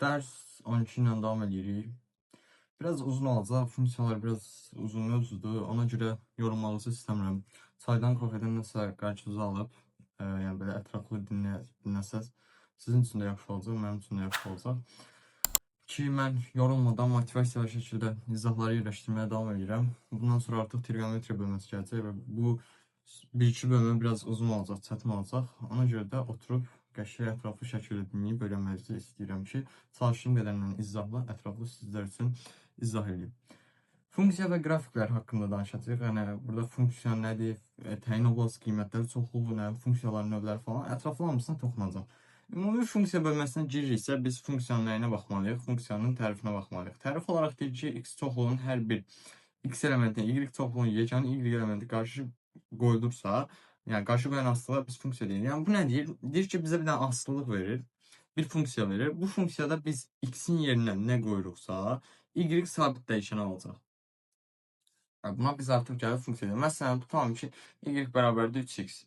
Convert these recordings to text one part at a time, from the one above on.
Dərs 12 ilə davam edirik. Biraz uzun olacaq, funksiyalar biraz uzun mövzudur. Ona görə yorulmağınızı istəmirəm. Çaydan, kofedən nəsə qarşınıza alıb, yəni belə ətraflı dinləsəz, sizin üçün də yaxşı olacaq, mənim üçün də yaxşı olacaq. Ki mən yorulmadan motivasiyalı şəkildə izahları yerləşdirməyə davam edirəm. Bundan sonra artıq trigonometriya bölməsi gələcək və bu bir-iki bölmə biraz uzun olacaq, çətin olacaq. Ona görə də oturub qəşəng ətraflı şəkildə dinləyib öyrənmənizi istəyirəm ki, çalışdığım qədərlə izahlı, ətraflı sizlər üçün izah edeyim. Funksiya və qrafiklər haqqında danışacağıq. Yəni burada funksiya nədir, təyin oblast qiymətləri çoxluğu nə, funksiyaların növləri falan ətraflı hamısına toxunacaq. Ümumi funksiya bölməsinə girирiksə biz funksiyanın nəyinə baxmalıyıq? Funksiyanın tərifinə baxmalıyıq. Tərif olaraq deyir ki, x çoxluğunun hər bir x elementinə y çoxluğunun yeganə y elementi qarşı qoyulursa, yəni qarşı qoyan asılılığa biz funksiya deyirik. Yəni bu nə deyir? Deyir ki, bizə bir dənə asılılıq verir, bir funksiya verir. Bu funksiyada biz x-in yerinə nə qoyuruqsa, y sabit dəyişən alacaq. Yəni, buna biz artıq gəlib funksiya deyirik. Məsələn, tutalım ki, y bərabərdir 3x.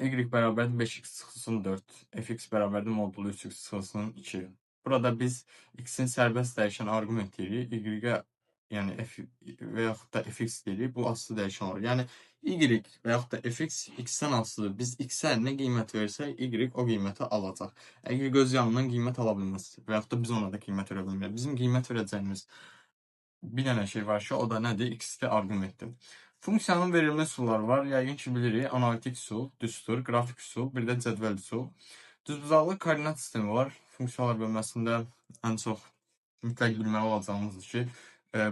Y bərabərdir 5x çıxılsın 4, fx bərabərdir modulu 3x çıxılsın 2. Burada biz x-in sərbəst dəyişən arqument deyirik, y-ə yəni f və yaxud da fx deyirik, bu asılı dəyişən olur. Yəni y və yaxud da fx x-dən asılıdır. Biz x-ə nə qiymət versək, y o qiyməti alacaq. Əgər göz yanından qiymət ala bilməz və yaxud da biz ona da qiymət verə bilmərik. Bizim qiymət verəcəyimiz bir dənə şey var ki, o da nədir? X-dir, arqumentdir. Funksiyanın verilmə üsulları var. Yəqin ki, bilirik. Analitik üsul, düstur, qrafik üsul, bir də cədvəl üsul. Düzbucaqlı koordinat sistemi var. Funksiyalar bölməsində ən çox mütləq bilməli olacağımızdır ki,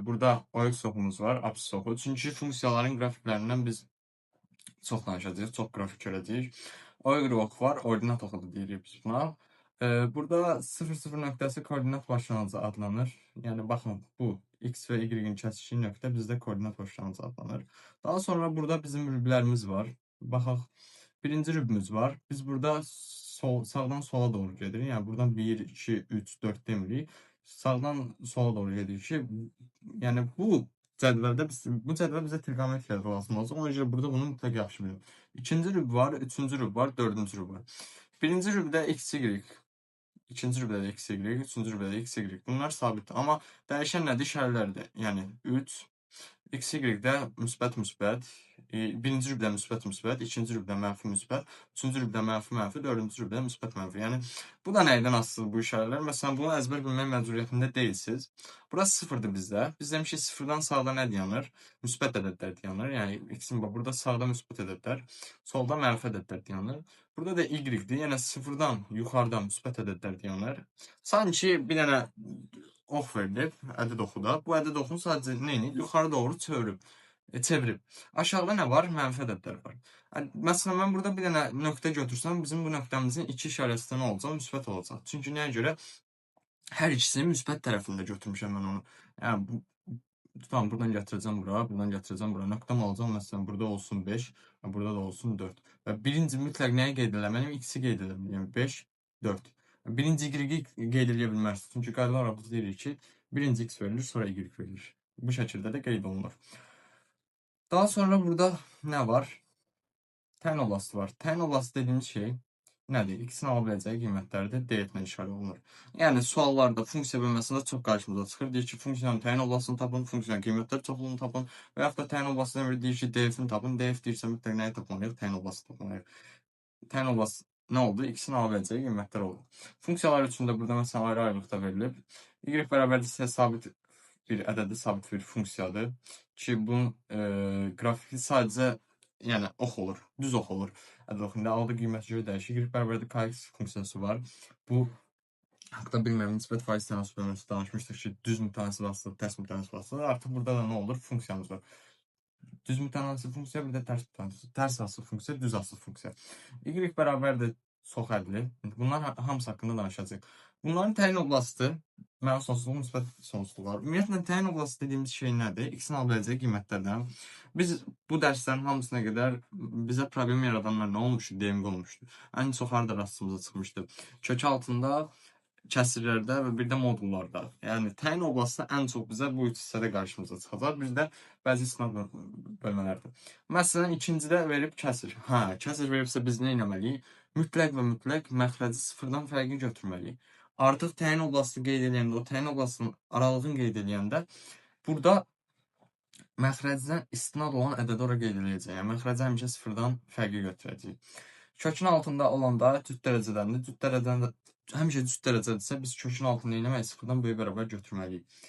burada OX oxumuz var, absis oxu. Çünki funksiyaların qrafiklərindən biz çox danışacağıq, çox qrafik görəcəyik. OY oxu var, ordinat oxu da deyirik biz buna. Burada 0-0 nöqtəsi koordinat başlanğıcı adlanır. Yəni baxın, bu x və y-in kəsişdiyi nöqtə bizdə koordinat başlanğıcı adlanır. Daha sonra burada bizim rüblərimiz var. Baxaq, birinci rübümüz var. Biz burada sağdan sola doğru gedirik. Yəni buradan 1, 2, 3, 4 demirik. Sağdan sola doğru gedirik ki, yəni bu cədvəldə bu cədvəl bizə trigonometriyada lazım olacaq. Ona görə burada bunu mütləq yaxşı bilin. İkinci rüb var, üçüncü rüb var, dördüncü rüb var. Birinci rübdə x, y, ikinci rübdə də x, y, üçüncü rübdə də x, y. Bunlar sabitdir. Amma dəyişən nədir? İşarələrdir. Yəni 3, x, y-də müsbət, müsbət, birinci rübdə müsbət, müsbət, ikinci rübdə mənfi, müsbət, üçüncü rübdə mənfi, mənfi, dördüncü rübdə müsbət, mənfi. Yəni bu da nədən asılıdır bu işarələr? Məsələn, bunu əzbər bilmək məcburiyyətində deyilsiniz. Burası sıfırdır bizdə. Biz demişik sıfırdan sağda nə dayanır? Müsbət ədədlər dayanır. Yəni x-in burada sağda müsbət ədədlər, solda mənfi ədədlər dayanır. Burada da y-dir. Yəni sıfırdan yuxarıdan müsbət ədədlər dayanır. Sanki bir dənə ox verilib, ədəd oxu da. Bu ədəd oxunu sadəcə nə edir? Yuxarı doğru çevirib. Aşağıda nə var? Mənfi ədədlər var. Məsələn, mən burada bir dənə nöqtə götürsəm, bizim bu nöqtəmizin iki işarəsi də nə olacaq? Müsbət olacaq. Çünki nəyə görə? Hər ikisinin müsbət tərəfində götürmüşəm mən onu. Yəni, bu, tutalım, buradan gətirəcəm bura, buradan gətirəcəm bura. Nöqtəm olacaq, məsələn, burada olsun 5, burada da olsun 4. Və birinci mütləq nəyi qeyd eləməliyəm? X-i qeyd eləməliyəm. 5, 4. Birinci Y-i qeyd eləyə bilməzsiniz. Çünki qaydalar olaraq biz deyirik ki, birinci X verilir, sonra Y verilir. Bu şəkildə də qeyd olunur. Daha sonra burada nə var? Təyin oblastı var. Təyin oblastı dediyimiz şey nədir? X-in ala biləcəyi qiymətlərdir. D-ilə işarə olunur. Yəni suallarda, funksiya bölməsində çox qarşımıza çıxır. Deyir ki, funksiyanın təyin oblastını tapın, funksiyanın qiymətlər çoxluğunu tapın və yaxud da təyin oblastı demir, deyir ki, DF-ni tapın. DF deyirsə mütləq nəyi tapmalıyıq? Təyin oblastını tapmalıyıq. Təyin oblastı nə oldu? X-in ala biləcəyi qiymətlər oldu. Funksiyalar üçün də burada məsələn ayrı-ayrılıqda verilib. Y bərabərdir C sabit bir ədədi, sabit bir funksiyadır ki, bunun qrafiki sadəcə yəni ox olur, düz ox olur. Ədəd oxunda aldığı qiymətə görə dəyişir. Y bərabərdir kx funksiyası var. Bu haqda bilmirəm, nisbət faiz tənasüb bölməsi danışmışdıq ki, düz mütənasib asılı, tərs mütənasib asılı. Artıq burada da nə olur? Funksiyamız var. Düz mütənasib funksiya, bir də tərs mütənasib, tərs asılı funksiya, düz asılı funksiya. Y bərabərdir çox ədli. Bunlar hamısı haqqında danışacağıq. Bunların təyin oblastı mənfi sonsuzluq, müsbət sonsuzluq var. Ümumiyyətlə, təyin oblastı dediyimiz şey nədir? X-in ala biləcəyi qiymətlərdən. Biz bu dərslərin hamısına qədər bizə problem yaradanlar nə olmuşdu? DMQ olmuşdu. Ən çox harada rastımıza çıxmışdı? Kök altında, kəsirlərdə və bir də modullarda. Yəni təyin oblastı ən çox bizə bu üç hissədə qarşımıza çıxacaq. Bir də bəzi istinad bölmələrdə. Məsələn, ikincidə verib kəsir. Hə, kəsir veribsə biz nə etməliyik? Mütləq və mütləq məxrəci sıfırdan fərqli götürməliyik. Artıq təyin oblastını qeyd edəndə, o təyin oblastının aralığını qeyd edəndə burada məxrəcdən istinad olan ədədi ora qeyd edəcək. Yəni, məxrəci həmişə sıfırdan fərqli götürəcəyik. Kökün altında olanda cüt dərəcədəndir. Cüt dərəcədən də, həmişə cüt dərəcədirsə, biz kökün altını nə etməliyik? Sıfırdan böyük bərabər götürməliyik.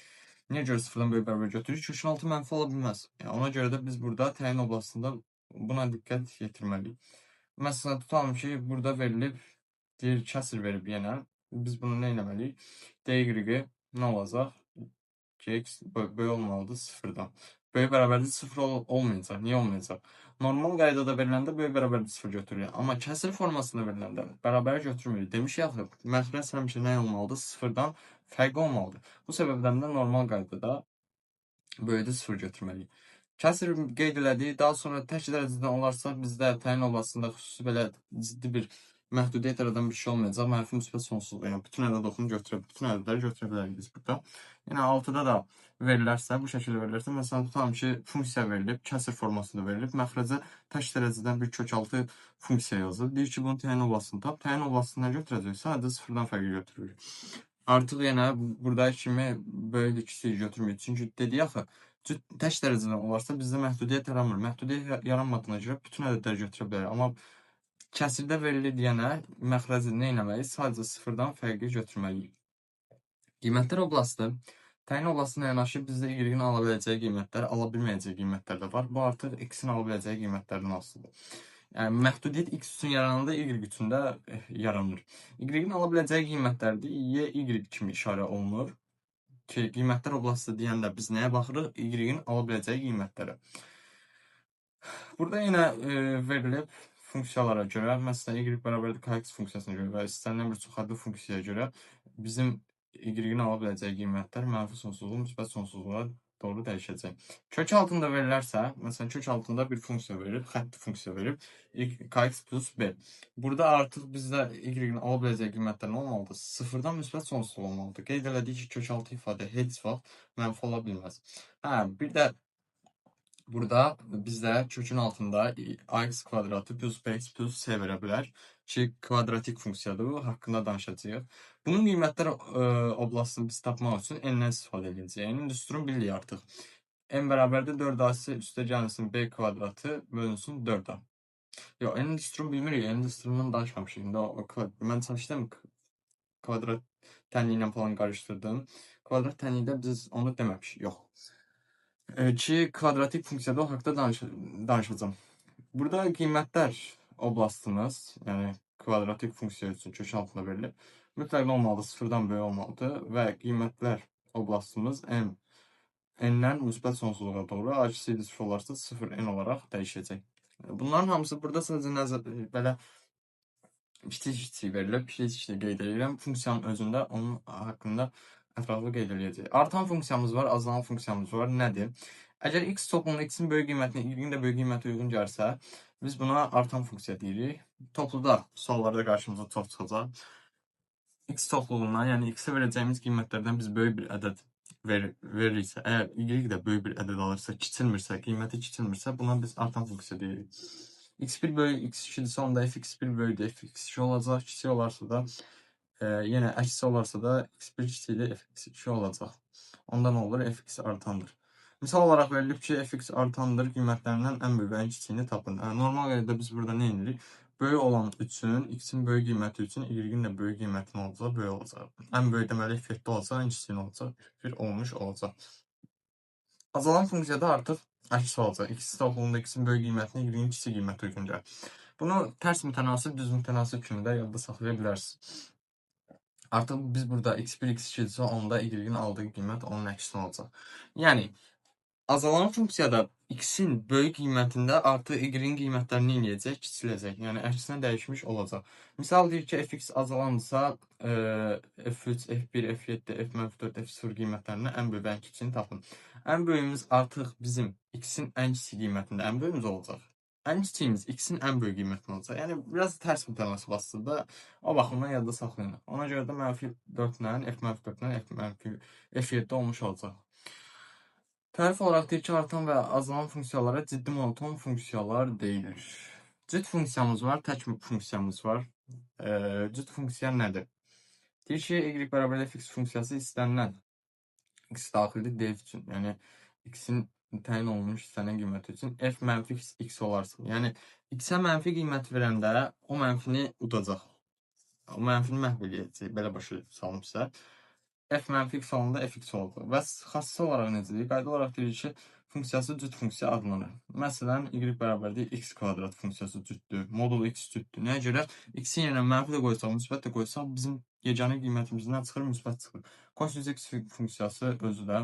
Niyə görə sıfırdan böyük bərabər götürürük? Kökün altı mənfi ola bilməz. Yəni, ona görə də biz burada təyin oblastında buna diqqət yetirməliyik. Məsələn, tutalım ki, burada verilib, deyir, kəsir verib yenə. Biz bunu nə etməliyik? DY nə olacaq? Gx böyük olmalıdır sıfırdan. Böyük bərabərdir sıfır olmayacaq. Niyə olmayacaq? Normal qaydada veriləndə böyük bərabərdir sıfır götürürük. Amma kəsir formasında veriləndə bərabər götürmürük. Demişik axı, məxrəc həmişə nə olmalıdır? Sıfırdan fərqli olmalıdır. Bu səbəbdən də normal qaydada böyükdə sıfır götürməliyik. Kəsir qeyd elədik. Daha sonra tək dərəcədən olarsa bizdə təyin oblastında xüsusi belə ciddi bir məhdudiyyət yaradan bir şey olmayacaq. Mənfi müsbət sonsuzluq, yəni bütün ədəd oxunu götürə, bütün ədədləri götürə bilərik biz burada. Yəni 6-da da verilərsə, bu şəkildə verilərsə, məsələn tutalım ki, funksiya verilib, kəsir formasında verilib, məxrəcə tək dərəcədən bir kök altı funksiya yazılıb. Deyir ki, bunun təyin oblastını tap. Təyin oblastını nə götürəcək? Sadəcə sıfırdan fərqli götürürük. Artıq yenə burada kimi böyük kiçik götürmürük. Çünki dedik axı, tək dərəcədən olarsa bizdə məhdudiyyət yaranmır. Məhdudiyyət yaranmadığına görə bütün ədədləri götürə bilərik. Amma kəsirdə verilir deyənə məxrəci nə etməliyik? Sadəcə sıfırdan fərqli götürməliyik. Qiymətlər oblastı. Təyin oblastına yanaşı bizdə y-in ala biləcəyi qiymətlər, ala bilməyəcəyi qiymətlər də var. Bu artıq x-in ala biləcəyi qiymətlərdən asılıdır. Yəni, məhdudiyyət x üçün yarananda y üçün də yaranır. Y-in ala biləcəyi qiymətlərdir. Y, y kimi işarə olunur. Ki, qiymətlər oblastı deyəndə biz nəyə baxırıq? Y-in ala biləcəyi qiymətlərə. Burada yenə verilib funksiyalara görə, məsələn, y bərabərdir kx funksiyasına görə və istənilən bir çoxhədli funksiyaya görə bizim y-in ala biləcəyi qiymətlər mənfi sonsuzluğu, müsbət sonsuzluğa doğru dəyişəcək. Kök altında verilərsə, məsələn, kök altında bir funksiya verilib, xətti funksiya verib, kx plus b. Burada artıq bizdə y-in ala biləcəyi qiymətlər nə olmalıdır? Sıfırdan müsbət sonsuzluq olmalıdır. Qeyd elədik ki, kök altı ifadə heç vaxt mənfi ola bilməz. Hə, bir də burada bizdə kökün altında ax kvadratı plus bx plus c verə bilər ki, kvadratik funksiyadır bu, haqqında danışacağıq. Bunun qiymətlər oblastını biz tapmaq üçün n-dən istifadə edəcəyik. N-in düsturunu bilirik artıq. N bərabərdir 4ac üstə gəlsin b kvadratı bölünsün 4a. Yox, n-in düsturunu bilmirik, n-in düsturundan danışmamışıq. İndi mən çalışdım, kvadrat tənliyi ilə falan qarışdırdım. Kvadrat tənlikdə biz onu deməmişik, yox. Ki, kvadratik funksiyada o haqda danışacağım. Burada qiymətlər oblastımız, yəni kvadratik funksiya üçün kök altında verilib, mütləq nə olmalıdır? Sıfırdan böyük olmalıdır və qiymətlər oblastımız n-dən müsbət sonsuzluğa doğru, a kiçikdir sıfır olarsa 0 n olaraq dəyişəcək. Bunların hamısı burada sadəcə nəzər, belə kiçik-kiçik verilib, kiçik-kiçik qeyd edirəm. Funksiyanın özündə onun haqqında ətraflı qeyd eləyəcək. Artan funksiyamız var, azalan funksiyamız var. Nədir? Əgər x toplumunda x-in böyük qiymətinə, y-in də böyük qiyməti uyğun gəlsə, biz buna artan funksiya deyirik. Topluda suallarda qarşımıza çox çıxacaq. X topluluğundan, yəni x-ə verəcəyimiz qiymətlərdən biz böyük bir ədəd veririksə, əgər y də böyük bir ədəd alırsa, kiçilmirsə, qiyməti kiçilmirsə, buna biz artan funksiya deyirik. X1 böyük x2-dirsə, onda fx1 böyükdür, fx2 olacaq, kiçik olarsa da, yenə əksi olarsa da x1 kiçikdir, fx2 olacaq. Onda nə olur? Fx artandır. Misal olaraq verilib ki, fx artandır, qiymətlərindən ən böyük və ən kiçiyini tapın. Normal qaydada biz burada nə edirik? Böyük olan üçün, x-in böyük qiyməti üçün y-in də böyük qiyməti nə olacaq? Böyük olacaq. Ən böyük deməli f7 olacaq, ən kiçiyi nə olacaq? F1 olmuş olacaq. Azalan funksiyada artıq əksi olacaq. X toplumunda x-in böyük qiymətinə y-in kiçik qiyməti uyğun gəlir. Bunu tərs mütənasib, düz mütənasib kimi də yadda saxlaya bilərsiniz. Artıq biz burada x1, x2-dirsə, onda y-in aldığı qiymət onun əksinə olacaq. Yəni, azalan funksiyada x-in böyük qiymətində artıq y-in qiymətləri nə eləyəcək? Kiçiləcək. Yəni, əksinə dəyişmiş olacaq. Misal deyir ki, fx azalansa, f3, f1, f7, f-4, f0 qiymətlərini ən böyük və ən kiçiyini tapın. Ən böyüyümüz artıq bizim x-in ən kiçik qiymətində ən böyüyümüz olacaq. Ən kiçiyimiz x-in ən böyük qiymətini olacaq. Yəni, biraz tərs mütənasib aslında. O baxımdan yadda saxlayın. Ona görə də mənfi 4 ilə, f-4 ilə, f-mənfi f7 olmuş olacaq. Tərif olaraq deyir ki, artan və azalan funksiyalara ciddi monoton funksiyalar deyilir. Cüt funksiyamız var, tək funksiyamız var. Cüt funksiya nədir? Deyir ki, y bərabər fx funksiyası istənilən x daxildir df üçün. Yəni, x-in təyin olunmuş istənilən qiyməti üçün f mənfi x olarsa. Yəni, x-ə mənfi qiymət verəndə o mənfini udacaq. O mənfini məhv eləyəcək. Belə başa salmışsa. F mənfi x olanda fx olacaq. Və xassəsi olaraq necə deyir? Qayda olaraq deyir ki, funksiyası cüt funksiya adlanır. Məsələn, y bərabərdir x kvadrat funksiyası cütdür. Modul x cütdür. Nəyə görə? X-in yerinə mənfi də qoysaq, müsbət də qoysaq, bizim yeganə qiymətimiz nə çıxır? Müsbət çıxır. Kosinus x funksiyası özü də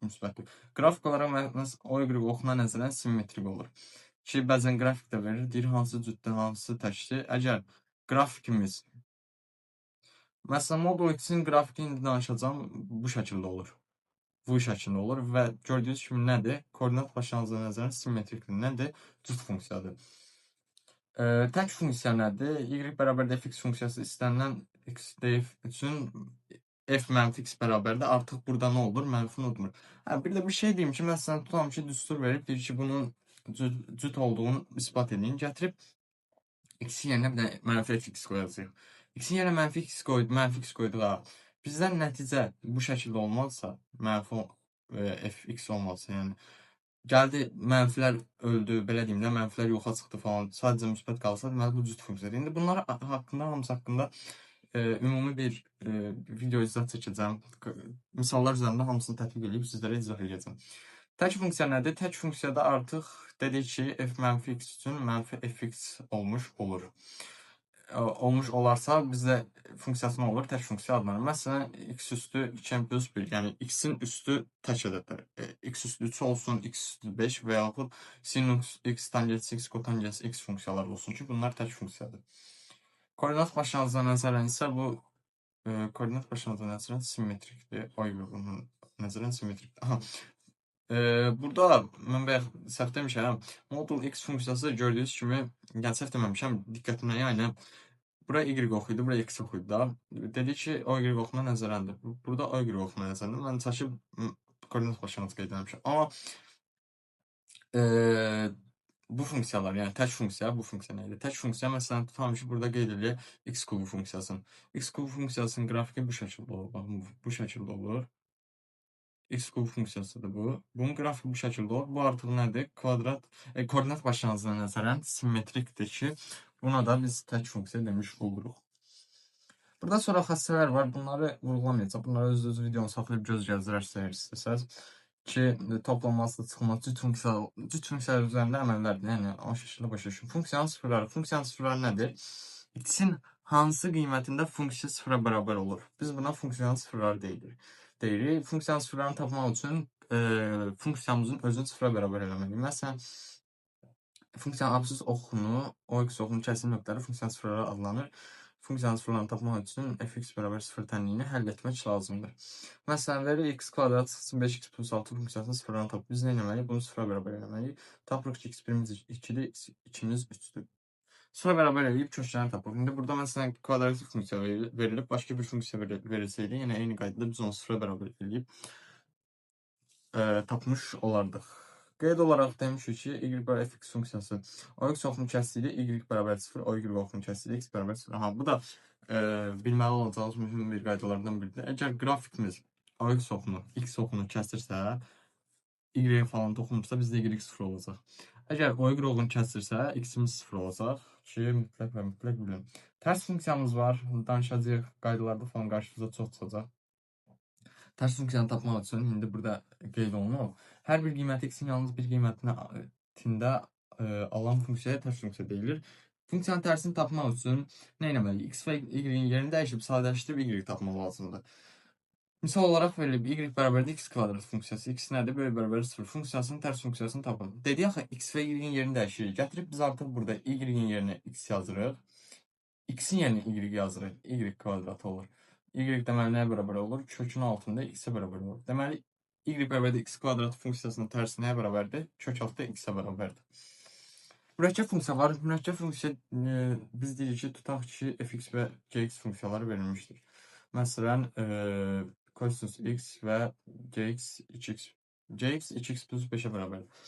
müsbətdir. Qrafik olaraq o y oxuna nəzərən simmetrik olur. Ki, bəzən qrafik də verir, deyir hansı cütdür, hansı təkdir. Əgər qrafikimiz, məsələn, modul x-in qrafiki indi danışacağam, bu şəkildə olur. Bu şəkildə olur və gördüyünüz kimi nədir? Koordinat başlanğıcına nəzərən simmetrikdir. Nədir? Cüt funksiyadır. Tək funksiya nədir? Y bərabərdir fx funksiyası istənilən x df üçün f mənfi x bərabərdir. Artıq burada nə olur? Mənfini udmur. Hə, bir də bir şey deyim ki, məsələn, tutalım ki, düstur verib, deyir ki, bunun cüt olduğunu isbat edin. Gətirib x-in yerinə bir də mənfi fx qoyacağıq. X-in yerinə mənfi x qoyduq. Bizdən nəticə bu şəkildə olmazsa, mənfi fx olmazsa, yəni gəldi mənfilər öldü, belə deyim də, mənfilər yoxa çıxdı falan, sadəcə müsbət qalsa, deməli bu cüt funksiyadır. İndi bunlar haqqında, hamısı haqqında ümumi bir video izah çəkəcəm. Misallar üzərində hamısını tətbiq edib sizlərə izah edəcəm. Tək funksiya nədir? Tək funksiyada artıq dedik ki, f mənfi x üçün mənfi fx olmuş olur. Olmuş olarsa bizdə funksiyası nə olur? Tək funksiya adlanır. Məsələn, x üstü 2 plus 1, yəni x-in üstü tək ədədlər. X üstü 3 olsun, x üstü 5 və yaxud sinus x, tangens x, kotangens x funksiyaları olsun ki, bunlar tək funksiyadır. Koordinat başlanğıcına nəzərən isə bu koordinat başlanğıcına nəzərən simmetrikdir. O bunun nəzərən simmetrikdir. Aha. Burada mən bayaq səhv demişəm. Modul x funksiyası gördüyünüz kimi, yəni səhv deməmişəm, diqqətimlə yəni bura y oxuydu, bura x oxuydu da. Dedi ki, o y oxuna nəzərəndir. Burada o y oxuna nəzərəndir. Mən çaşıb koordinat başlanğıcı qeyd etmişəm. Amma bu funksiyalar, yəni tək funksiya, bu funksiya nə idi? Tək funksiya, məsələn, tutalım ki, burada qeyd edilir x kubu funksiyasının. X kubu funksiyasının qrafiki bu şəkildə olur. Baxın, bu şəkildə olur. X kubu funksiyasıdır bu. Bunun qrafiki bu şəkildə olur. Bu artıq nədir? Kvadrat, koordinat başlanğıcına nəzərən simmetrikdir ki, buna da biz tək funksiya demiş oluruq. Burada sonra xassələr var. Bunları vurğulamayacaq. Bunları öz videonu saxlayıb göz gəzdirərsiniz istəsəz ki, toplanması, çıxılması, cüt funksiyalar üzərində əməllərdir. Yəni, o şəkildə başa düşün. Funksiyanın sıfırları. Funksiyanın sıfırları nədir? X-in hansı qiymətində funksiya sıfıra bərabər olur? Biz buna funksiyanın sıfırları deyirik. Funksiyanın sıfırlarını tapmaq üçün funksiyamızın özünü sıfıra bərabər eləməliyik. Məsələn, funksiyanın absis oxunu, o x oxunun kəsim nöqtələri funksiyanın sıfırları adlanır. Funksiyanın sıfırlarını tapmaq üçün fx bərabər sıfır tənliyini həll etmək lazımdır. Məsələn, verir x kvadrat 5x plus 6 funksiyasının sıfırlarını tapıb. Biz nə etməliyik? Bunu sıfıra bərabər eləməliyik. Tapırıq ki, x1-imiz 2-dir, x2-miz 3-dür. Sıfıra bərabər eləyib köklərini tapırıq. İndi burada məsələn kvadratik funksiya verilib, başqa bir funksiya verilsəydi, yəni eyni qaydada biz onu sıfıra bərabər eləyib tapmış olardıq. Qeyd olaraq demişik ki, y bərabər fx funksiyası o x oxunu kəsdikdə y bərabər 0, o y oxunu kəsdikdə x bərabər 0. Aha, bu da bilməli olacağımız mühüm bir qaydalardan biridir. Əgər qrafikimiz o x oxunu, x oxunu kəsirsə, y falan toxunursa, bizdə y 0 olacaq. Əgər o y oxunu kəsirsə, x-imiz 0 olacaq ki, mütləq və mütləq bilin. Tərs funksiyamız var, danışacağıq, qaydalarda falan qarşımıza çox çıxacaq. Tərs funksiyanı tapmaq üçün indi burada qeyd olunub. Hər bir qiyməti x-in yalnız bir qiymətində alan funksiyaya tərs funksiya deyilir. Funksiyanın tərsini tapmaq üçün nə etməliyik? X və y-in yerini dəyişib, sadələşdirib y tapmaq lazımdır. Misal olaraq verilib y bərabərdir x kvadrat funksiyası. X nədir? Böyük bərabər 0. Funksiyasının tərs funksiyasını tapın. Dedik axı x və y-in yerini dəyişirik. Gətirib biz artıq burada y-in yerinə x yazırıq. X-in yerinə y yazırıq. Y kvadratı olur. Y deməli nəyə bərabər olur? Kökün altında x-ə bərabər olur. Deməli y bərabərdir x kvadrat funksiyasının tərsi nəyə bərabərdir? Kök altında x-ə bərabərdir. Mürəkkəb funksiya var. Mürəkkəb funksiya biz deyirik ki, tutaq ki, fx və gx funksiyaları verilmişdir. Məsələn, kosinus x və gx 2x. Gx 2x plus 5-ə bərabərdir.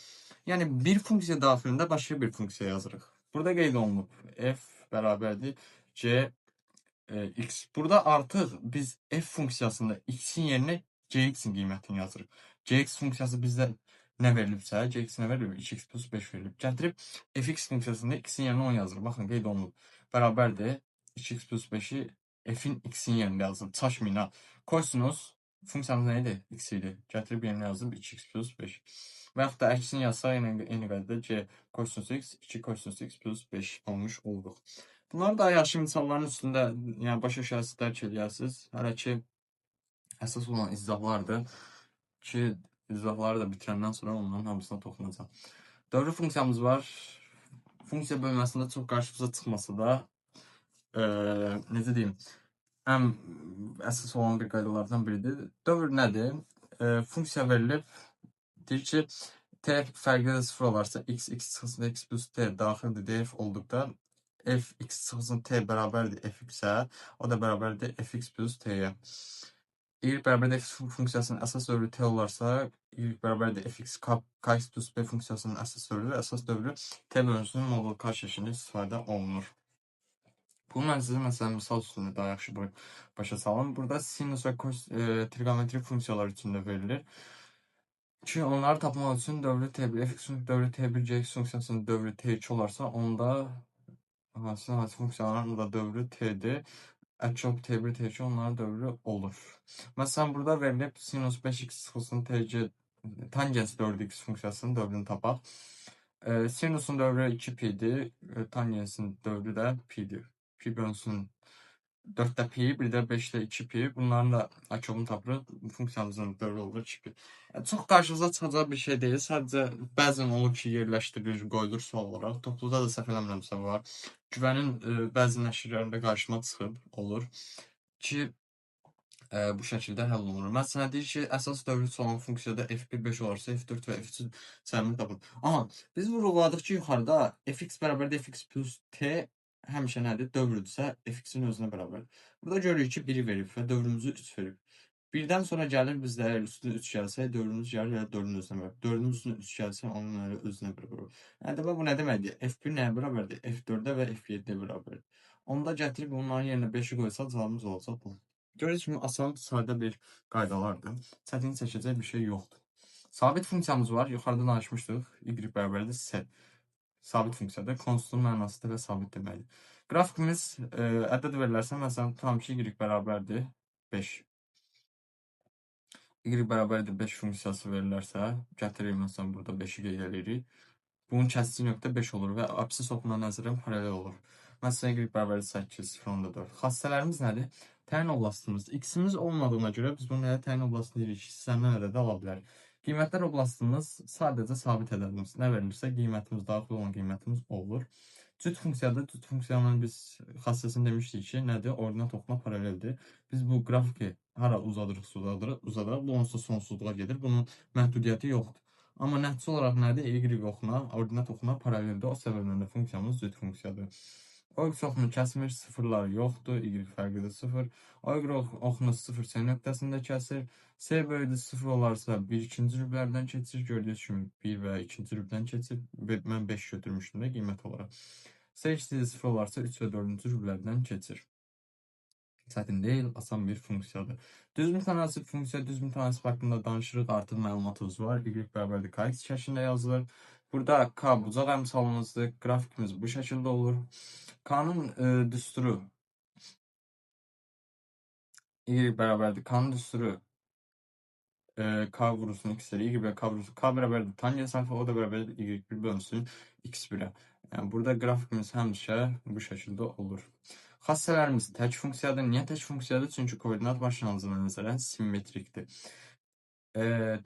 Yəni, bir funksiya daxilində başqa bir funksiya yazırıq. Burada qeyd olunub. F bərabərdir G x. Burada artıq biz f funksiyasında x-in yerinə gx-in qiymətini yazırıq. Gx funksiyası bizdə nə verilibsə, gx nə verilib? 2x plus 5 verilib. Gətirib fx funksiyasında x-in yerinə 10 yazırıq. Baxın, qeyd olunub. Bərabərdir. 2x plus 5-i f-in x-in yerində yazılıb. Çaşmayın ha. Kosinus funksiyamız nə idi? X idi. Gətirib yerinə yazıb 2x plus 5. Və yaxud da əksini yazsaq, eyni qaydada c kosinus x, 2 kosinus x plus 5 almış olduq. Bunları da yaxşı misalların üstündə, yəni başa düşərsiz, dərk eləyərsiniz. Hələ ki, əsas olan izahlardır ki, izahları da bitirəndən sonra onların hamısına toxunacaq. Dövrü funksiyamız var. Funksiya bölməsində çox qarşımıza çıxmasa da, necə deyim, ən əsas olan bir qaydalardan biridir. Dövr nədir? Funksiya verilib, deyir ki, t fərqli də 0 olarsa, x, x çıxılsın x plus t daxildir df olduqda, f x çıxılsın t bərabərdir fx-ə, o da bərabərdir fx plus t-yə. Y bərabərdir f funksiyasının əsas dövrü t olarsa, y bərabərdir fx kx plus b funksiyasının əsas dövrü və əsas dövrü t bölünsünün modul k şəklində istifadə olunur. Bunu mən sizə məsələn misal üstündə daha yaxşı başa salım. Burada sinus və trigonometrik funksiyalar üçün də verilir. Ki, onları tapmaq üçün dövrü t1, fx dövrü t1, gx funksiyasının dövrü t2 olarsa, onda hansı funksiyaların da dövrü t-dir. Əcop t1, t2 onların dövrü olur. Məsələn, burada verilib sinus 5x çıxılsın tc tangens 4x funksiyasının dövrünü tapaq. Sinusun dövrü 2pi-dir, tangensin dövrü də pi-dir. Pi bölünsün 4-də pi, bir də 5-də 2pi. Bunların da açılımını tapırıq. Funksiyamızın dövrü olur 2pi. Yəni, çox qarşınıza çıxacaq bir şey deyil. Sadəcə bəzən olur ki, yerləşdirilir, qoyulur sual olaraq. Topluda da səhv eləmirəmsə var. Güvənin bəzi nəşrlərində qarşıma çıxıb olur ki, bu şəkildə həll olunur. Məsələn, deyir ki, əsas dövrü olan funksiyada f1 5 olarsa, f4 və f3 cəmini tapın. Aha, biz vurğuladıq ki, yuxarıda fx bərabərdir fx plus t həmişə nədir? Dövrüdürsə, fx-in özünə bərabərdir. Burada görürük ki, 1-i verib və dövrümüzü 3 verib. 1-dən sonra gəlir bizdə əgər üstünə 3 gəlsə, dövrümüz gəlir elə 4-ün özünə bərabər. 4-ün üstünə 3 gəlsə, onun elə özünə bərabər. Yəni, demək, bu nə deməkdir? F1 nəyə bərabərdir? F4-ə və F7-ə bərabərdir. Onda gətirib onların yerinə 5-i qoysaq, cavabımız olacaq bu. Gördüyünüz kimi, asan, sadə bir qaydalardır. Çətin çəkəcək bir şey yoxdur. Sabit funksiyamız var. Yuxarıda danışmışdıq. Y bərabərdir S. Sabit funksiyadır. Konstun mənası da və sabit deməkdir. Qrafikimiz ədəd verilərsə, məsələn, tutalım ki, y bərabərdir 5. Y bərabərdir 5 funksiyası verilərsə, gətiririk, məsələn, burada 5-i qeyd edirik. Bunun kəsici nöqtə 5 olur və absis oxuna nəzərən paralel olur. Məsələn, y bərabərdir 8, 0.4. Xassələrimiz nədir? Təyin oblastımız. X-imiz olmadığına görə biz bunu nəyə təyin oblastını deyirik ki, istənilən ədədi ala bilərik. Qiymətlər oblastımız sadəcə sabit ədədimiz. Nə verilirsə qiymətimiz, daxil olan qiymətimiz olur. Cüt funksiyada, cüt funksiyanın biz xassəsini demişdik ki, nədir? Ordinat oxuna paraleldir. Biz bu qrafiki hara uzadırıqsa uzadırıq. Bu onsuz sonsuzluğa gedir. Bunun məhdudiyyəti yoxdur. Amma nəticə olaraq nədir? Y oxuna, ordinat oxuna paraleldir. O səbəbdən də funksiyamız cüt funksiyadır. O x oxunu kəsmir, sıfırlar yoxdur, y fərqidir 0. O y oxunu 0 C nöqtəsində kəsir. C böyüdür 0 olarsa 1 ikinci rüblərdən keçir. Gördüyünüz kimi 1 və 2-ci rübdən keçir. Mən 5 götürmüşdüm də qiymət olaraq. C eşitdir 0 olarsa 3 və 4-cü rüblərdən keçir. Çətin deyil, asan bir funksiyadır. Düz mütənasib funksiya, düz mütənasib haqqında danışırıq, artıq məlumatımız var. Y bərabərdir kx şəklində yazılır. Burada k bucaq əmsalımızdır. Qrafikimiz bu şəkildə olur. K-nın düsturu y bərabərdir. K-nın düsturu k vurulsun x-ə, y bərabər k vurulsun. K bərabərdir tangens alfa, o da bərabərdir y1 bölünsün x1-ə. Yəni, burada qrafikimiz həmişə bu şəkildə olur. Xassələrimiz tək funksiyadır. Niyə tək funksiyadır? Çünki koordinat başlanğıcına nəzərən simmetrikdir.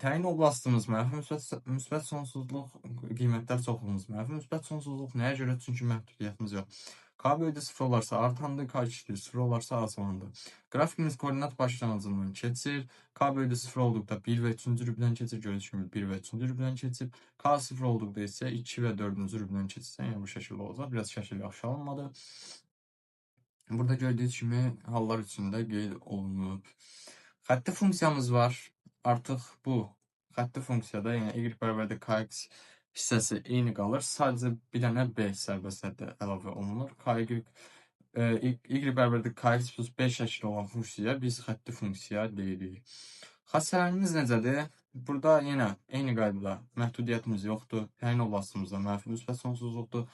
Təyin oblastımız mənfi müsbət sonsuzluq, qiymətlər çoxluğumuz mənfi müsbət sonsuzluq. Nəyə görə? Çünki məhdudiyyətimiz yox. K böyüdür 0 olarsa artandır, K kiçikdir 0 olarsa azalandır. Qrafikimiz koordinat başlanğıcından keçir. K böyüdür 0 olduqda 1 və 3-cü rübdən keçir. Gördüyünüz kimi 1 və 3-cü rübdən keçir. K 0 olduqda isə 2 və 4-cü rübdən keçirsə, yəni bu şəkildə olacaq. Biraz şəkil yaxşı alınmadı. Burada gördüyünüz kimi hallar içində qeyd olunub. Xətti funksiyamız var. Artıq bu xətti funksiyada, yəni y bərabərdir kx hissəsi eyni qalır. Sadəcə bir dənə b sərbəst həddə əlavə olunur. Ky Y bərabərdir kx plus b şəklində olan funksiyaya biz xətti funksiya deyirik. Xassələrimiz necədir? Burada yenə eyni qaydada məhdudiyyətimiz yoxdur. Təyin oblastımızda mənfi müsbət sonsuzluqdur.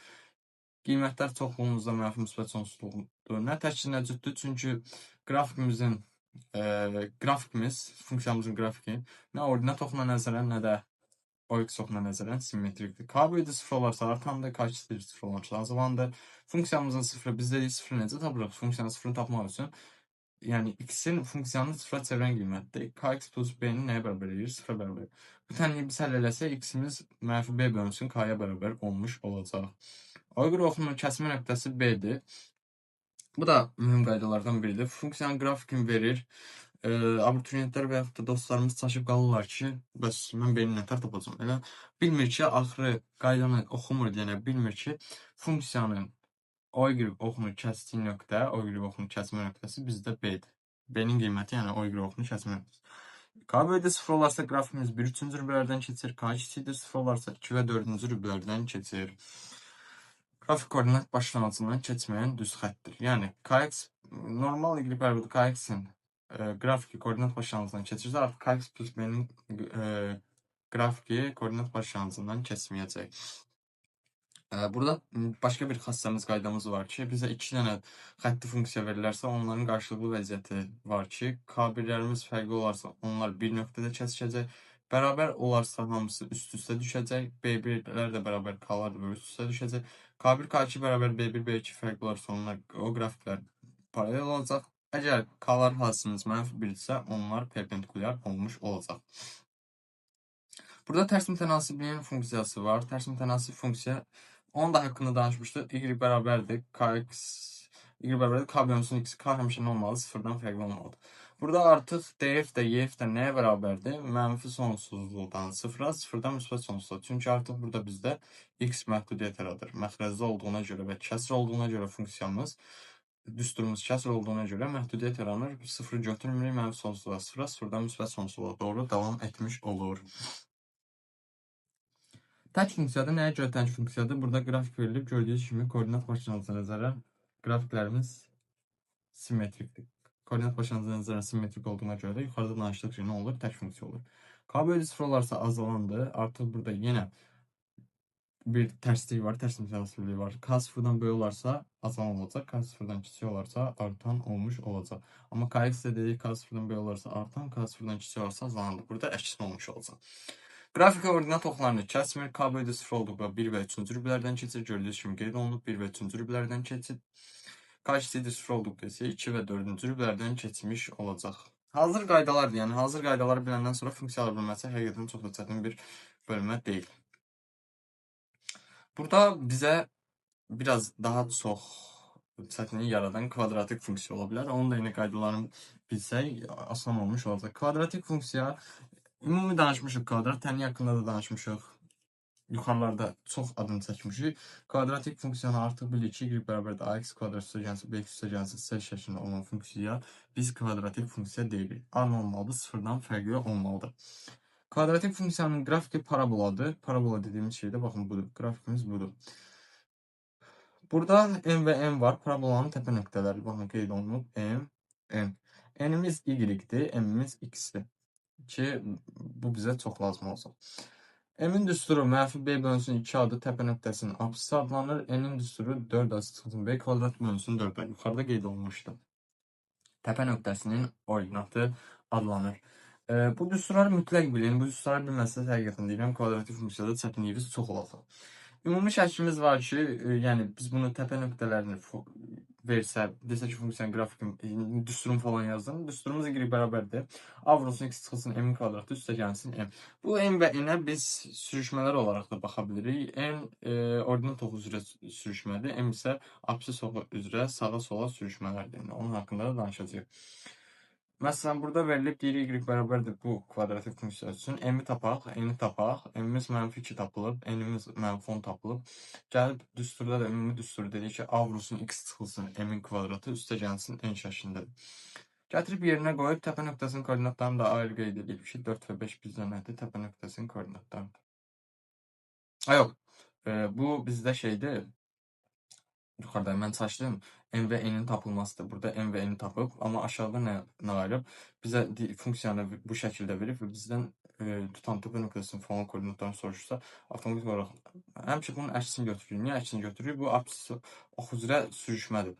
Qiymətlər çoxluğumuzda mənfi müsbət sonsuzluqdur. Nə təkdir, nə cütdür. Çünki qrafikimiz, funksiyamızın qrafiki nə ordinat oxuna nəzərən, nə də OX oxuna nəzərən simmetrikdir. K böyüdü 0 olarsa artandır, K kiçikdir 0 olarsa azalandır. Funksiyamızın sıfırı, biz dedik sıfırı necə tapırıq? Funksiyanın sıfırını tapmaq üçün, yəni x-in funksiyanını sıfıra çevirən qiymətdir. Kx plus b-ni nəyə bərabər edir? Sıfıra bərabər. Bu tənliyi biz həll eləsək, x-imiz mənfi b bölünsün k-ya bərabər olmuş olacaq. OY oxunun kəsmə nöqtəsi b-dir. Bu da mühüm qaydalardan biridir. Funksiyanın qrafikini verir. Abituriyentlər və yaxud da dostlarımız çaşıb qalırlar ki, bəs mən b-ni nətər tapacam? Elə bilmir ki, axırı qaydanı oxumur deyənə bilmir ki, funksiyanın OY oxunu kəsdiyi nöqtə, OY oxunu kəsmə nöqtəsi bizdə B-dir. B-nin qiyməti, yəni OY oxunu kəsmə nöqtəsi. K böyüdü 0 olarsa qrafikimiz 1 3-cü rüblərdən keçir, K kiçikdir 0 olarsa 2 və 4-cü rüblərdən keçir. Qrafik koordinat başlanğıcından keçməyən düz xəttdir. Yəni Kx normal Y bərabərdir Kx-in qrafiki koordinat başlanğıcından keçirsə, artıq Kx plus B-nin qrafiki koordinat başlanğıcından keçməyəcək. Burada başqa bir xassəmiz, qaydamız var ki, bizə iki dənə xətti funksiya verilərsə, onların qarşılıqlı vəziyyəti var ki, K1-lərimiz fərqli olarsa, onlar bir nöqtədə kəsişəcək, bərabər olarsa hamısı üst-üstə düşəcək, B1-lər də bərabər, K-lar da üst-üstə düşəcək, K1, K2 bərabər, B1, B2 fərqli olarsa, onlar, o qrafiklər paralel olacaq. Əgər K-lar hasilimiz mənfi 1 isə, onlar perpendikulyar olmuş olacaq. Burada tərs mütənasibliyin funksiyası var. Tərs mütənasib funksiya, onun da haqqında danışmışdıq. Y bərabərdir kx, Y bərabərdir k bölünsün x, k həmişə nə olmalıdır? Sıfırdan fərqli olmalıdır. Burada artıq df də yf də nəyə bərabərdir? Mənfi sonsuzluqdan sıfıra, sıfırdan müsbət sonsuzluğa. Çünki artıq burada bizdə x məhdudiyyət yaradır. Məxrəcdə olduğuna görə və kəsr olduğuna görə funksiyamız, düsturumuz kəsr olduğuna görə məhdudiyyət yaranır. Sıfırı götürmürük, mənfi sonsuzluğa sıfıra, sıfırdan müsbət sonsuzluğa doğru davam etmiş olur. Tək funksiyada nəyə görə tək funksiyadır? Burada qrafik verilib. Gördüyünüz kimi koordinat başlanğıcına nəzərən qrafiklərimiz simmetrikdir. Koordinat başlanğıcına nəzərən simmetrik olduğuna görə də yuxarıda danışdıq ki, nə olur? Tək funksiya olur. K bölü 0 olarsa azalandır. Artıq burada yenə bir tərslik var, tərs mütənasibliyi var. K sıfırdan böyük olarsa azalan olacaq, K sıfırdan kiçik olarsa artan olmuş olacaq. Amma Kx də dedik, K sıfırdan böyük olarsa artan, K sıfırdan kiçik olarsa azalandır. Burada əksinə olmuş olacaq. Qrafik ordinat oxlarını kəsmir. K bölü 0 olduqda 1 və 3-cü rüblərdən keçir. Gördüyünüz kimi qeyd olunub 1 və 3-cü rüblərdən keçir. K kiçikdir 0 olduqda isə 2 və 4-cü rüblərdən keçmiş olacaq. Hazır qaydalardır. Yəni hazır qaydaları biləndən sonra funksiyalar bölməsi həqiqətən çox da çətin bir bölmə deyil. Burada bizə biraz daha çox çətinlik yaradan kvadratik funksiya ola bilər. Onun da yeni qaydalarını bilsək asan olmuş olacaq. Kvadratik funksiya ümumi danışmışıq, kvadrat tənliyi haqqında da danışmışıq. Yuxarılarda çox adım çəkmişik. Kvadratik funksiyanı artıq bilirik ki, y bərabərdir ax kvadrat üstə gəlsin, bx üstə gəlsin, c şəklində olan funksiyaya biz kvadratik funksiya deyirik. A nə olmalıdır? Sıfırdan fərqli olmalıdır. Kvadratik funksiyanın qrafiki paraboladır. Parabola dediyimiz şey də baxın budur. Qrafikimiz budur. Burada m və n var. Parabolanın təpə nöqtələri baxın qeyd olunub. M, n. N'imiz y-dir, m'imiz x-dir. Ki bu bizə çox lazım olacaq. M-in düsturu mənfi b bölünsün 2 adı təpə nöqtəsinin apsisi adlanır. N-in düsturu 4 a çıxsın b kvadrat bölünsün 4 a. Yuxarıda qeyd olunmuşdu. Təpə nöqtəsinin ordinatı adlanır. Bu düsturları mütləq bilin. Bu düsturları bilməsəniz həqiqətən deyirəm, kvadratik funksiyada çətinliyiniz çox olacaq. Ümumi şəklimiz var ki, yəni biz bunu təpə nöqtələrini versə, desə ki, funksiyanın qrafikin düsturunu falan yazdım. Düsturumuz y bərabərdir. A vurulsun x çıxılsın m kvadratı üstə gəlsin m. Bu m və n-ə biz sürüşmələr olaraq da baxa bilirik. N ordinat oxu üzrə sürüşmədir. M isə absis oxu üzrə sağa sola sürüşmələrdir. Yəni, onun haqqında da danışacağıq. Məsələn, burada verilib deyirik y bərabərdir bu kvadratik funksiya üçün. M-i tapaq, n-i tapaq. M-imiz mənfi 2 tapılıb, n-imiz mənfi 10 tapılıb. Gəlib düsturda da ümumi düstur dedik ki, a vurulsun x çıxılsın m-in kvadratı üstə gəlsin n şəklindədir. Gətirib yerinə qoyub təpə nöqtəsinin koordinatlarını da ayrı qeyd edib ki, 4 və 5 bizdə nədir? Təpə nöqtəsinin koordinatlarıdır. Ha, yox, bu bizdə şeydir. Yuxarıda mən çalışdım M və N-in tapılmasıdır. Burada M və N-i tapıb, amma aşağıda nə ayırıb? Bizə funksiyanı bu şəkildə verib və bizdən tutan təpə nöqtəsinin falan koordinatlarını soruşursa, avtomatik olaraq həmişə bunun əksini götürürük. Niyə əksini götürürük? Bu absis ox üzrə sürüşmədir.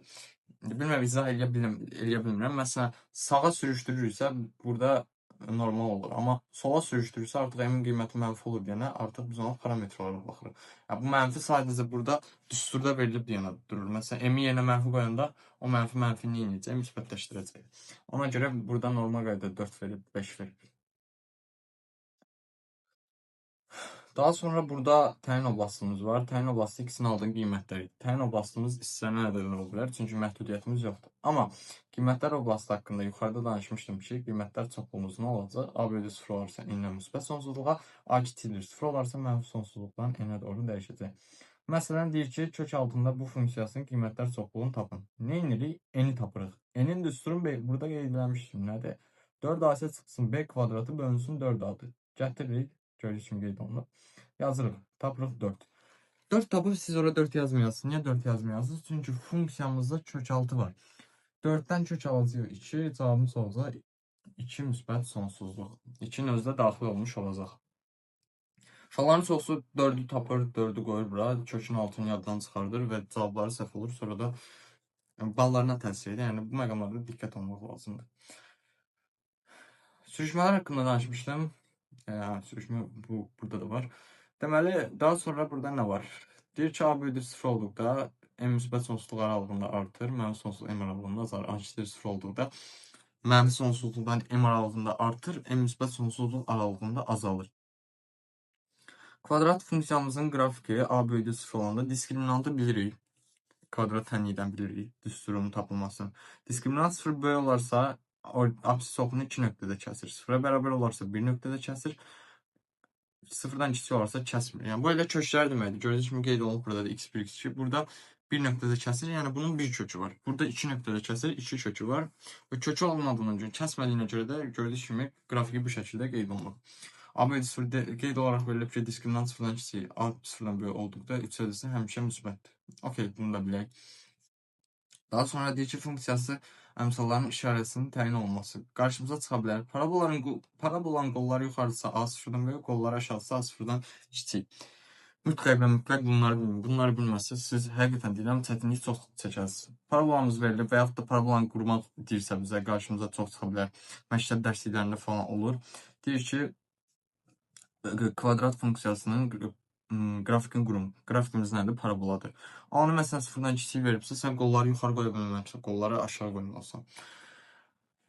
Bilmirəm, izah eləyə bilmirəm. Məsələn, sağa sürüşdürürüksə, burada normal olur. Amma sola sürüşdürürsə, artıq M-in qiyməti mənfi olur deyənə, artıq biz ona parametr olaraq baxırıq. Yəni, bu mənfi sadəcə burada düsturda verilib deyənə durur. Məsələn, M-i yerinə mənfi qoyanda o mənfi mənfi nə edəcək? Müsbətləşdirəcək. Ona görə burada normal qaydada 4 verib, 5 verib. Daha sonra burada təyin oblastımız var. Təyin oblastı x-in aldığı qiymətləri. Təyin oblastımız istənilən ədədlər ola bilər, çünki məhdudiyyətimiz yoxdur. Amma qiymətlər oblastı haqqında yuxarıda danışmışdım ki, qiymətlər çoxluğumuz nə olacaq? A bölü 0 olarsa n-dən müsbət sonsuzluğa, A kiçikdir 0 olarsa mənfi sonsuzluqdan n-ə doğru dəyişəcək. Məsələn, deyir ki, kök altında bu funksiyasının qiymətlər çoxluğunu tapın. Nə edirik? N-i tapırıq. N-in düsturunu burada qeyd eləmişdim. Nədir? 4AC çıxsın B kvadratı bölünsün 4A-dır. Gətiririk. Gördüyünüz kimi qeyd olunur. Yazırıq. Tapırıq 4. 4 tapıb siz orada 4 yazmayasınız. Niyə 4 yazmayasınız? Çünki funksiyamızda kök 6 var. 4-dən kök alacağıq 2. Cavabımız olacaq 2 müsbət sonsuzluq. 2-nin özü də daxil olmuş olacaq. Uşaqların çoxusu 4-ü tapır, 4-ü qoyur bura. Kökün altını yaddan çıxardır və cavabları səhv olur. Sonra da ballarına təsir edir. Yəni bu məqamlarda diqqət olmaq lazımdır. Sürüşmələr haqqında danışmışdım. Sürüşmə bu burada da var. Deməli, daha sonra burada nə var? Deyir ki, A böyüdür 0 olduqda M müsbət sonsuzluq aralığında artır, mənfi sonsuzluq M aralığında azalır. A kiçikdir 0 olduqda mənfi sonsuzluqdan M aralığında artır, M müsbət sonsuzluq aralığında azalır. Kvadrat funksiyamızın qrafiki A böyüdür 0 olanda diskriminantı bilirik. Kvadrat tənlikdən bilirik düsturunun tapılmasını. Diskriminant 0 böyük olarsa absis oxunu 2 nöqtədə kəsir. 0-a bərabər olarsa 1 nöqtədə kəsir. 0-dan kiçik olarsa kəsmir. Yəni bu elə köklər deməkdir. Gördüyünüz kimi qeyd olunub burada da x1, x2. Burada 1 nöqtədə kəsir. Yəni bunun bir kökü var. Burada 2 nöqtədə kəsir, 2 kökü var. Və kökü olmadığına görə, kəsmədiyinə görə də gördüyünüz kimi qrafiki bu şəkildə qeyd olunub. A bölü 0 qeyd olaraq verilib ki, diskriminant 0-dan kiçik, A 0-dan böyük olduqda 3 ədəsi həmişə müsbətdir. Okey, bunu da bilək. Daha sonra deyir ki, funksiyası əmsalların işarəsinin təyin olunması qarşımıza çıxa bilər. Parabolanın qolları yuxarısı A sıfırdan böyük, qolları aşağısı A sıfırdan kiçik. Mütləq və mütləq bunları bilməsəz, siz həqiqətən deyirəm, çətinlik çox çəkərsiniz. Parabolamız verilir və yaxud da parabolanı qurmaq deyirsə bizə qarşımıza çox çıxa bilər. Məktəb dərsliklərində falan olur. Deyir ki, kvadrat funksiyasının qrafikin qurum. Qrafikimiz nədir? Paraboladır. Onu məsələn 0-dan kiçik veribsə, sən qolları yuxarı qoya bilməlisən, qolları aşağı qoymalısan.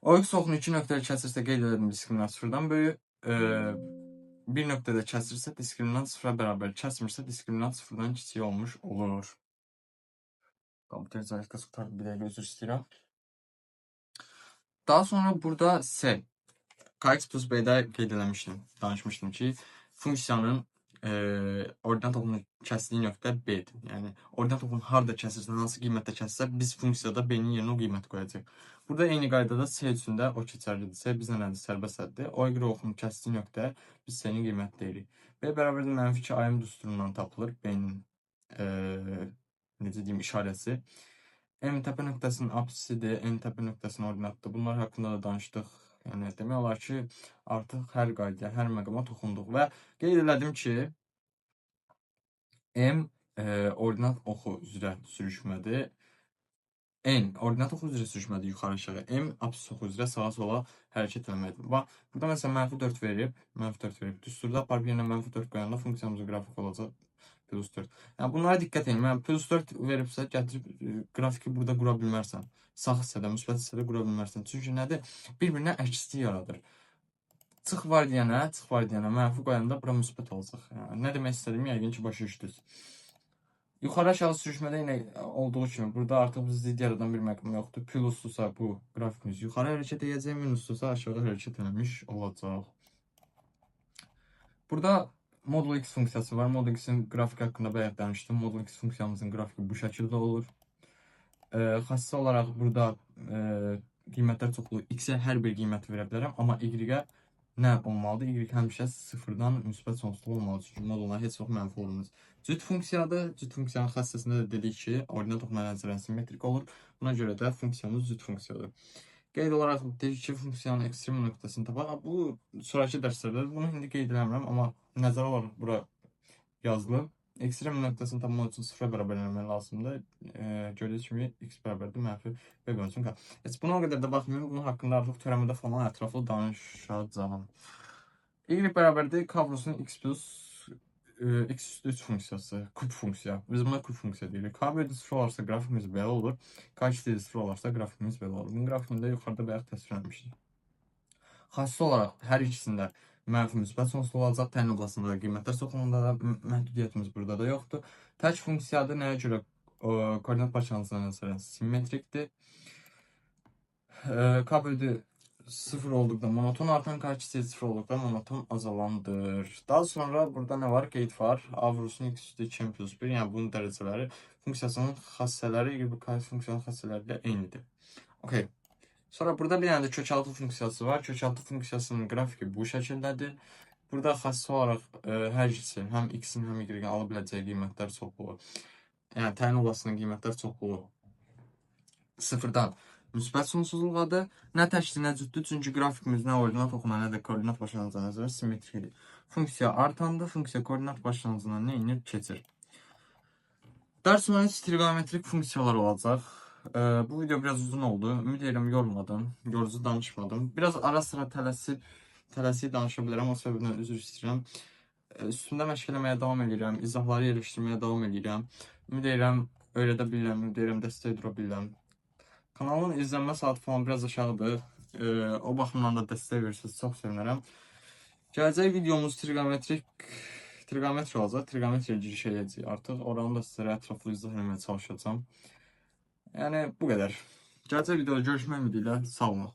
O x oxunu 2 nöqtədə kəsirsə, qeyd edelim diskriminant 0-dan böyük. Bir nöqtədə kəsirsə, diskriminant 0-a bərabər. Kəsmirsə, diskriminant 0-dan kiçik olmuş olur. Kompüter zaryadkası qurtardı, bir dəqiqə üzr istəyirəm. Daha sonra burada C. Kx plus B-də qeyd eləmişdim, danışmışdım ki, funksiyanın ordinat oxunu kəsdiyi nöqtə B-dir. Yəni, ordinat oxunu harada kəsirsə, hansı qiymətdə kəsirsə, biz funksiyada B-nin yerinə o qiyməti qoyacağıq. Burada eyni qaydada C üçün də o keçərlidir. C bizə nədir? Sərbəst həddir. O y oxunu kəsdiyi nöqtə biz C-nin qiyməti deyirik. B bərabərdir mənfi 2 AM düsturundan tapılır. B-nin necə deyim, işarəsi. M təpə nöqtəsinin apsisidir, N təpə nöqtəsinin ordinatıdır. Bunlar haqqında da danışdıq. Yəni, demək olar ki, artıq hər qaydaya, hər məqama toxunduq və qeyd elədim ki, M ordinat oxu üzrə sürüşmədir. N ordinat oxu üzrə sürüşmədir yuxarı aşağı. M absis oxu üzrə sağa sola hərəkət eləməkdir. Bax, burada məsələn mənfi 4 verib, mənfi 4 verib. Düsturda aparıb yerinə mənfi 4 qoyanda funksiyamızın qrafik olacaq plus 4. Yəni, bunlara diqqət edin. Yəni, plus 4 veribsə, gətirib qrafiki burada qura bilmərsən. Sağ hissədə, müsbət hissədə qura bilmərsən. Çünki nədir? Bir-birinə əkslik yaradır. Çıx var deyənə, mənfi qoyanda bura müsbət olacaq. Yəni, nə demək istədiyimi yəqin ki, başa düşdünüz. Yuxarı aşağı sürüşmədə yenə olduğu kimi, burada artıq biz zidd yaradan bir məqam yoxdur. Plusdursa bu qrafikimiz yuxarı hərəkət edəcək, minusdursa aşağı hərəkət eləmiş olacaq. Burada modul x funksiyası var. Modul x-in qrafiki haqqında bayaq danışdım. Modul x funksiyamızın qrafiki bu şəkildə olur. Xüsusi olaraq burada qiymətlər çoxluğu x-ə hər bir qiyməti verə bilərəm, amma y-ə Nə olmalıdır? Y həmişə sıfırdan müsbət sonsuzluq olmalıdır. Çünki modullar heç vaxt mənfi olmaz. Cüt funksiyadır. Cüt funksiyanın xassəsində də dedik ki, ordinat oxuna nəzərən simmetrik olur. Buna görə də funksiyamız cüt funksiyadır. Qeyd olaraq dedik ki, funksiyanın ekstrem nöqtəsini tapaq. Bu sonrakı dərslərdə bunu indi qeyd eləmirəm, amma nəzərə olaraq bura yazılıb. Ekstrem nöqtəsini tapmaq üçün sıfıra bərabər eləmək lazımdır. Gördüyünüz kimi x bərabərdir mənfi b bölünsün k. Heç buna o qədər də baxmayın. Bunun haqqında artıq törəmədə falan ətraflı danışacağam. Y bərabərdir k vurulsun x plus x üstü 3 funksiyası, kub funksiya. Biz buna kub funksiya deyirik. K bölü 0 olarsa qrafikimiz belə olur. K eşitdir 0 olarsa qrafikimiz belə olur. Bunun qrafikini də yuxarıda bayaq təsvirləmişdik. Xüsusi olaraq hər ikisində mənfi müsbət sonsuz olacaq. Təyin oblasında da qiymətlər çoxluğunda da məhdudiyyətimiz burada da yoxdur. Tək funksiyadır. Nəyə görə? Koordinat başlanğıcına nəzərən simmetrikdir. K bölü 0 olduqda monoton artan, K eşitdir 0 olduqda monoton azalandır. Daha sonra burada nə var? Qeyd var. A vurulsun x üstü 2m plus 1. Yəni bunun dərəcələri funksiyasının xassələri y k funksiyanın xassələri ilə eynidir. Okay. Sonra burada bir dənə də kökaltı funksiyası var. Kökaltı funksiyasının qrafiki bu şəkildədir. Burada xüsusi olaraq hər ikisi, həm x-in, həm y-in ala biləcəyi qiymətlər çoxluğu, yəni təyin oblasının qiymətlər çoxluğu sıfırdan müsbət sonsuzluğadır. Nə təkdir, nə cütdür. Çünki qrafikimiz nə ordinat oxuna, nə də koordinat başlanğıcına nəzərən simmetrikdir. Funksiya artandır, funksiya koordinat başlanğıcına nə edir? Keçir. Dərs 13 trigonometrik funksiyalar olacaq. Bu video biraz uzun oldu. Ümid edirəm yormadım, yorucu danışmadım. Biraz ara sıra tələsik danışa bilərəm. O səbəbdən üzr istəyirəm. Üstündə məşq eləməyə davam edirəm. İzahları yerləşdirməyə davam edirəm. Ümid edirəm öyrədə bilirəm, ümid edirəm dəstək dura bilirəm. Kanalın izlənmə saatı falan biraz aşağıdır. O baxımdan da dəstək verirsiniz, çox sevinərəm. Gələcək videomuz trigonometri olacaq. Trigonometriyə giriş eləyəcəyik artıq. Oranı da sizlərə ətraflı izah eləməyə çalışacağam. Yəni bu qədər. Gələcək videoda görüşmək ümidi ilə sağ olun.